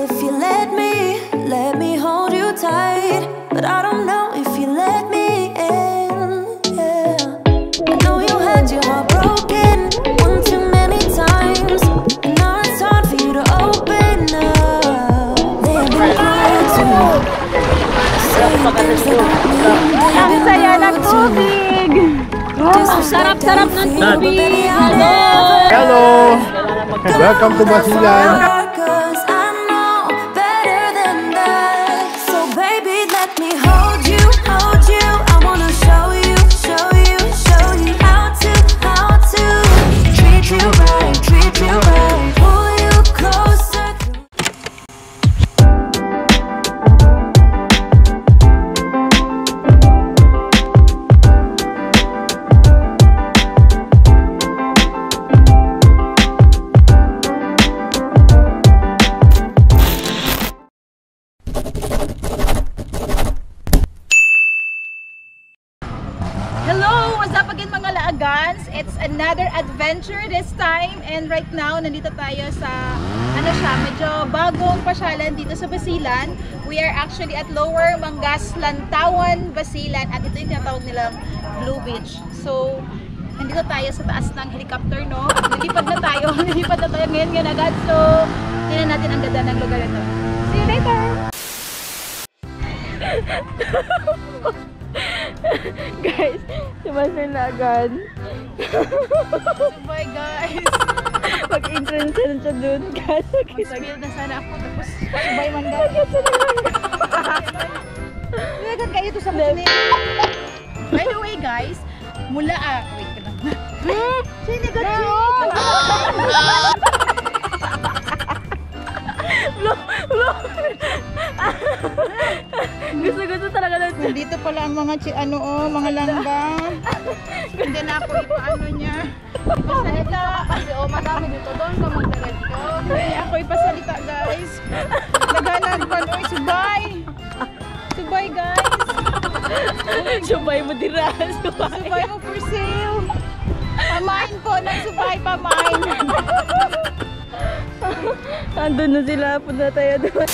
If you let me hold you tight. But I don't know if you let me in. Yeah. I know you had your heart broken one too many times, and now it's hard for you to open up. They've been cruel to you, saying things they don't mean. They've Ang been saya ng rude to you. Tubig! Ang sarap-sarap ng tubig! Hello! Hello! Welcome to Basilan. 'Cause I know better than that. So baby, let me hold you, hold you. I wanna show you, show you, show you how to treat you right, treat you right. Pull you closer. Hello! What's up again, mga laagans? It's another adventure this time, and right now nandito tayo sa ano siya, medyo bagong pasyalan dito sa Basilan. We are actually at Lower Mangas, Lantawan, Basilan, at ito yung tinatawag nilang Blue Beach. So, nandito tayo sa taas ng helicopter, no? Lilipad na tayo. Lilipad na tayo ngayon ngayon agad. So, tingnan natin ang ganda ng lugar ito. See you later! Guys, sumasal na agad. Bye, guys! Mag-entrance na siya dun. Guys, Mag-spill na sana ako, tapos subay man guys. Dagan kayo to sa mga. By the way guys, mula wait ka lang. Sino ka? Gusto-gusto talaga ng Nandito pala ang mga ano oh, mga langgam. Hindi na ako ipaano niya. Ipasalita. Kasi oh, madami dito. Doon ka magdiretso. Hindi ako ipasalita, guys. Naghanag pa oy, subay. Subay, guys. Subay mo dira. Subay. Subay mo for sale. Pamain po ng subay, pamain. Andun na sila. Punta tayo doon.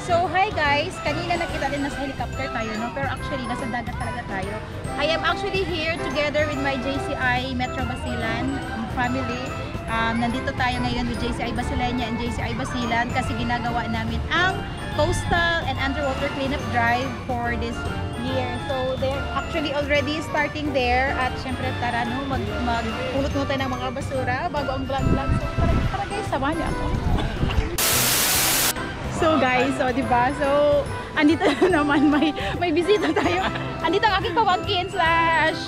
So, hi guys! Kanina nakita din nasa helicopter tayo, no? Pero actually, nasa dagat talaga tayo. I am actually here together with my JCI Metro Basilan family. Nandito tayo ngayon with JCI Basilenia and JCI Basilan kasi ginagawa namin ang coastal and underwater cleanup drive for this year. So, they're actually already starting there. At syempre, tara, no? Magpulot muna tayo ng mga basura bago ang vlog-vlog. So, tara, tara guys, samahan niyo ako. So guys, so 'di ba? So andito na naman may bisita tayo. Andito ang aking pamangkin slash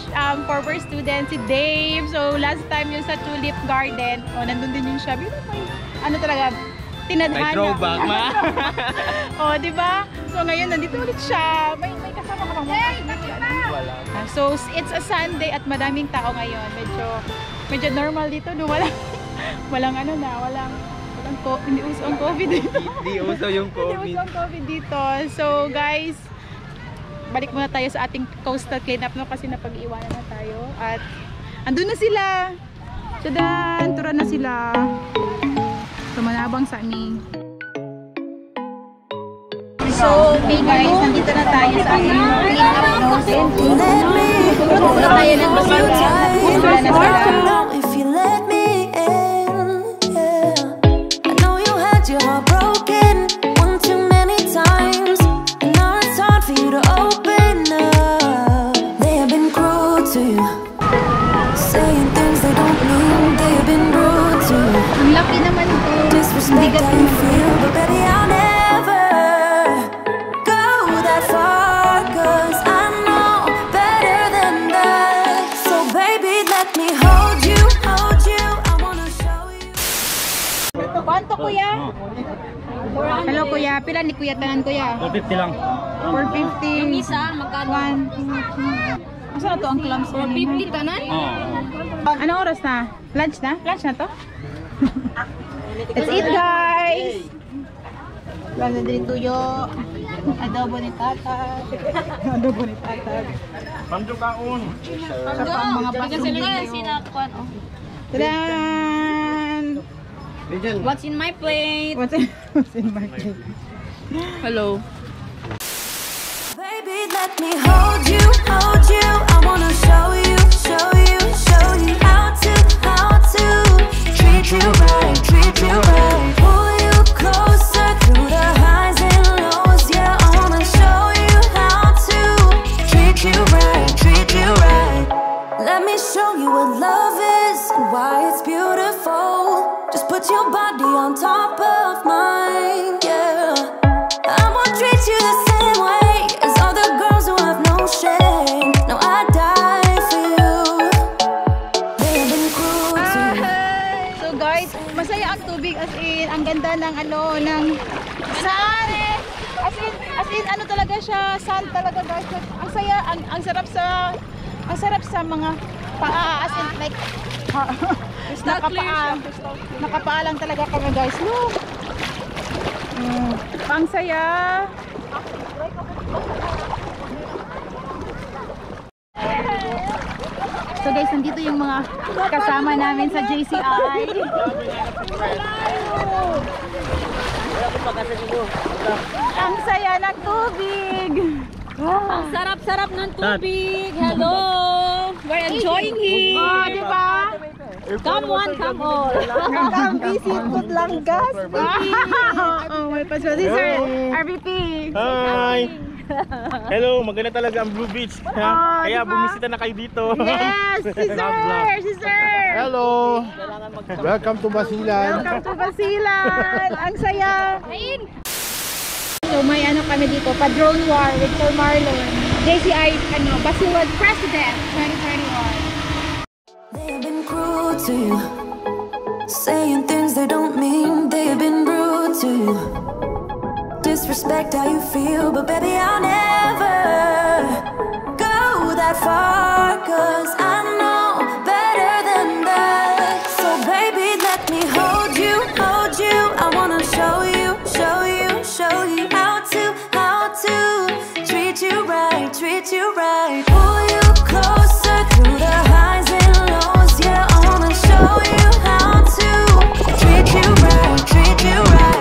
former student si Dave. So last time yung sa Tulip Garden, oh, nandun din yung siya. Pero may ano talaga, tinadhana. May throwback, ma. Oh, 'di ba? So ngayon nandito ulit siya. May kasama ka bang mga? Wala. So it's a Sunday at madaming tao ngayon. Medyo normal dito, no? Walang walang ano na, walang hindi uso ang COVID dito. Hindi uso yung Hindi COVID. uso ang COVID dito. So guys, balik muna tayo sa ating coastal cleanup, no, kasi napag-iwanan na tayo at andun na sila. Tadaan, tura na sila. Tumanabang sa amin. So, okay guys, nandito na tayo sa ating clean up, no? So, Let me pulot tayo ng hold you basura. tight. Wala na I sila. don't know if you let me in. Yeah. I know you had your heart broken one too many times, and now it's hard for you to open up. They have been cruel to you, saying things they don't mean. They have been rude to you. Ang laki naman ito. Disrespect Bigat how you feel, but baby, I'll never go that far. 'Cause I know better than that. So baby, let me hold you, hold you. I wanna show you. Kwanto, kuya? Hello kuya, pila ni kuya tanan, kuya? 450 lang. 450. Yung isa, magkano? 1, 2, 3. Asa na to ang clams? 450 tanan? Oo. Anong oras na? Lunch na? Lunch na to? Let's eat, guys! Wala na din tuyo. Adobo ni Tata. Adobo ni Tata. Panjo kaon. Sa pang mga Sila basura. sinakuan, oh. Tadaan! What's in my plate? What's in? Si Mark J. Hello. Baby, let me hold you, hold you. I wanna show you, show you, show you how to treat you right, treat you right. Pull you closer through the highs and lows. Yeah, I wanna show you how to treat you right, treat you right. Let me show you what love is and why it's beautiful. Just put your body on top of mine, yeah. I won't treat you the same way as other girls who have no shame. No, I'd die for you. They've been cruel to you. So guys, masaya ang tubig, as in ang ganda ng ano, ng sand. As in ano talaga siya, sand talaga, guys. Ang saya, ang sarap sa mga paa, as in like nakapaa. Nakapaa lang talaga kami, guys. Look. Ang saya. So guys, nandito yung mga kasama namin sa JCI. Ang saya ng tubig! Ang sarap-sarap ng tubig. Hello. We're enjoying here. Oh, di ba? Come one, come all. Come visit Putlangas. Oh, may paswa si Sir RVP. Hi! Hello, maganda talaga ang Blue Beach. Ha? Oh, Kaya diba? bumisita na kayo dito. Yes, si Sir! Si Sir! Hello! Welcome to Basilan. Welcome to Basilan! Ang saya! So may ano kami dito, pa-drone war with Sir Marlon. JCI, ano, Basilan President 2021. They've been cruel to you, saying things they don't mean. They've been rude to you, disrespect how you feel. But baby, I'll never go that far, 'cause I know better than that. So baby, let me hold you, hold you. I wanna show you, show you, show you how to treat you right, treat you right. Pull you closer through the highs and lows. Yeah, I wanna show you how to treat you right, treat you right.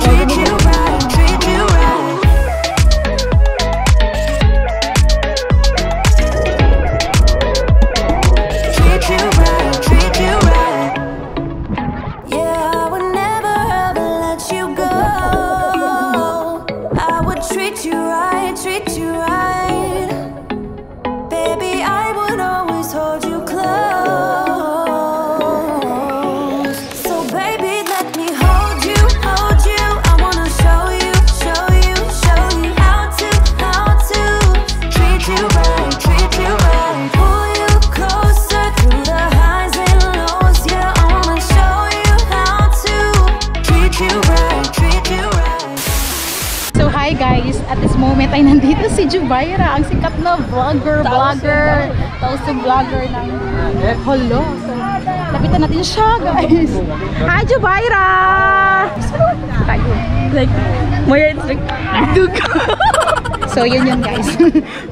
Treat you right, treat you right. Treat you right, treat you right. Yeah, I would never ever let you go. I would treat you right, treat you right. Baby, I would always hold you close. So baby, let me hold you, hold you. I wanna show you, show you, show you how to treat you right, treat you right. Pull you closer through the highs and lows. Yeah, I wanna show you how to treat you right, treat you right. So hi guys, at this moment ay nandito si Jubaira, ang sikat na vlogger, Tausug vlogger ng Holo. So, lapitan natin siya, guys. Hi, Jubaira! Tayo. Like, more it's like, dugo. So yun yun, guys.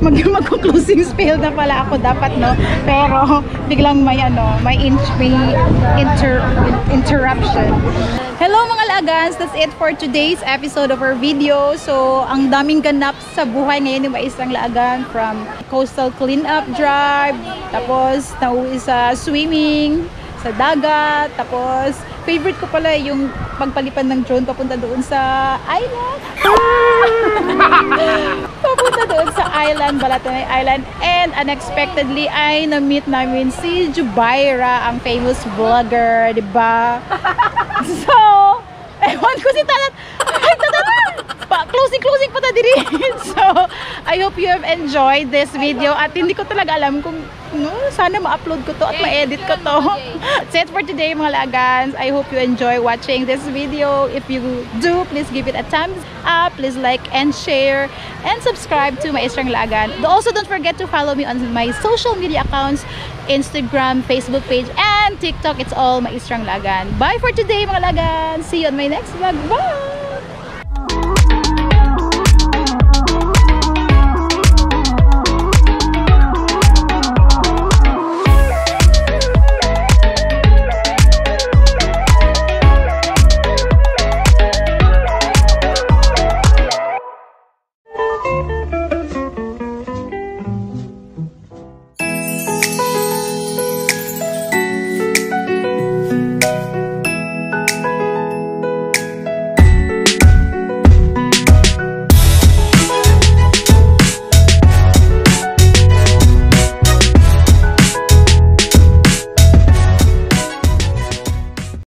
Mag-closing spell na pala ako dapat, no. Pero biglang may ano, may interruption. Hello, mga laagans! That's it for today's episode of our video. So ang daming ganap sa buhay ngayon ni Maestrang Laagan, from coastal cleanup drive, tapos nauwi sa swimming sa dagat, tapos favorite ko pala yung pagpalipad ng drone papunta doon sa island. Papunta doon sa island, Balatanay Island. And unexpectedly ay na-meet namin si Jubaira, ang famous vlogger, di ba? So, ewan ko si Talat. Ay, Talat! Pa, closing, closing pa ta diri. So, I hope you have enjoyed this video. At hindi ko talaga alam kung, no, sana ma-upload ko to at ma-edit ko to. That's it for today, mga laagans. I hope you enjoy watching this video. If you do, please give it a thumbs up. Please like and share and subscribe to Maestrang Laagan. Also, don't forget to follow me on my social media accounts, Instagram, Facebook page, and TikTok. It's all Maestrang Laagan. Bye for today, mga laagan. See you on my next vlog. Bye!